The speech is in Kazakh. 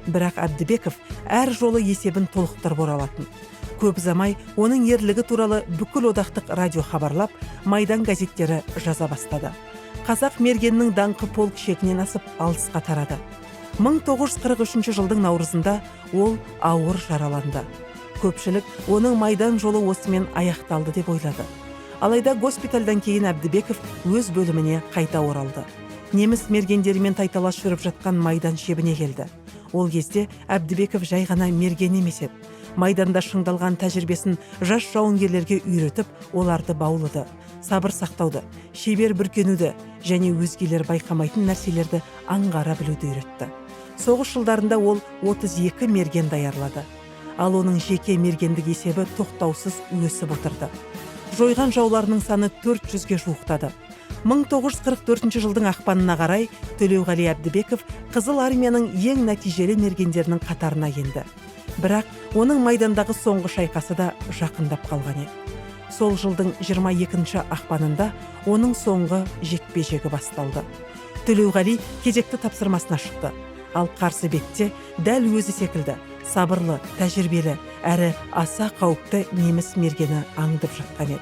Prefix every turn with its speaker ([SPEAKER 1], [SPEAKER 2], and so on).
[SPEAKER 1] Бірақ Әбдібеков әр жолы есебін толықтырып оралатын. Көп ұзамай оның ерлігі туралы бүкіл одақтық радио хабарлап, майдан газеттері жаза бастады. Қазақ мергенінің даңқы полк шегінен асып, алысқа тарады. 1943 жылдың наурызында ол ауыр жараланды. Көпшілік оның майдан жолы осымен аяқталды деп ойлады. Алайда госпитальдан кейін Әбдібеков өз бөліміне қайта оралды. Неміс мергендерімен тайталас жүріп жатқан майдан шебіне келді. Ол кезде Әбдібеков жай ғана мерген емес еді. Майданда шыңдалған тәжірибесін жас жауынгерлерге үйретіп, оларды баулыды. Сабыр сақтауды, шебер бүркенуді және өзгелер байқамайтын нәрселерді аңғара білуді үйретті. Соғыс жылдарында ол 32 мерген даярлады. Ал оның жеке мергендік есебі тоқтаусыз өсіп отырды. Жойған жауларының саны 400-ге жуықтады. 1944 жылдың ақпанына қарай Төлеуғали Әбдібеков Қызыл Армияның ең нәтижелі мергендерінің қатарына енді. Бірақ оның майдандағы соңғы шайқасы да жақындап қалған еді. Сол жылдың 22 ақпанында оның соңғы жекпе-жегі басталды. Төлеуғали кезекті тапсырмасына шықты. Ал қарсы бетте дәл өзі секілді сабырлы, тәжірибелі әрі аса қауіпті неміс мергені аңдып жатқан еді.